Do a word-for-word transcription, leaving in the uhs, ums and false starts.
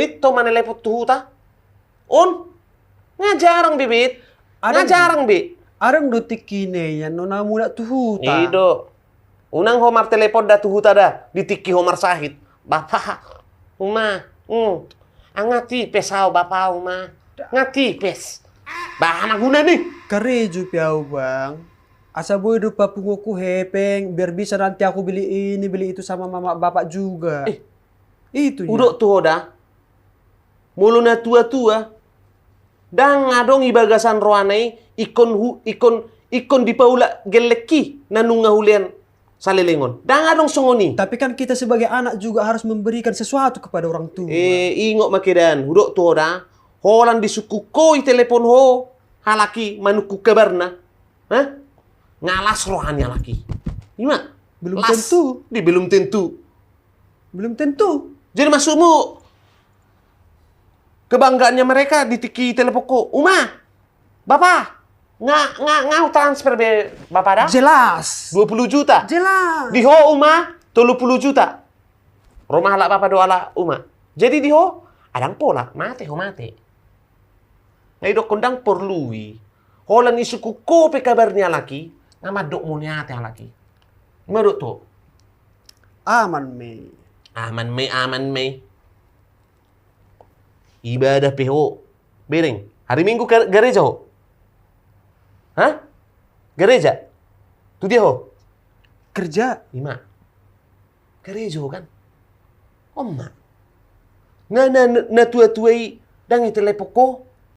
Bit ho manelepon tu huta. On. Nga jarang be, Bit. Nga jarang be. Adong do tingki na i annon na mulak tu huta. I do. Unang ho martelepon da tu huta da, di tingki ho marsahit. Bapa, uma, hmm. Nga tipes au bapa, uma. Nga tipes. Bah, na guna ni. Karejo pe au, Bang. Asa boi do papunguonku hepeng, biar bisa nanti aku beli ini, beli itu sama mama bapak juga. Eh. Itu. Hudok tu ho da. Molo na tua-tua, ndang adong i bagasan rohana i, ingkon hu-, ingkon, ingkon dipaulak gellengki na nunga hulean saleleng on. Ndang adong songon i. Tapi kan kita sebagai anak juga harus memberikan sesuatu kepada orang tua. Eh, ingot ma kedan, hudok tu ho da. Holan disungkun ho i telepon ho, halak i manungkun kabarna. Hah? Nga las roha ni halak i. Ima. Belum tentu. Di belum tentu. Belum tentu. Jadi maksudmu kebanggaannya mereka di tingki telepon ho, uma, bapa, nga, nga, nga transfer be bapa da? Jelas. Dua puluh juta. Jelas. Di ho uma, tolu puluh juta. Ro ma halak bapa dohot halak uma. Jadi di ho, adang pola, mate ho mate. Nga idokkon ndang porlu i. Holan disungkun ho pe kabar ni halak i, nga mandok mauliate halak i. Ima dok tu ho. Aman me. Aman me, aman me. Ibadah pe ho. Bereng. Hari Minggu ke gareja ho? Hah? Gareja? Tu dia ho? Kerja. Ima. Gareja ho kan? On ma. Na, na, na tua-tua i ndang i telepon ho.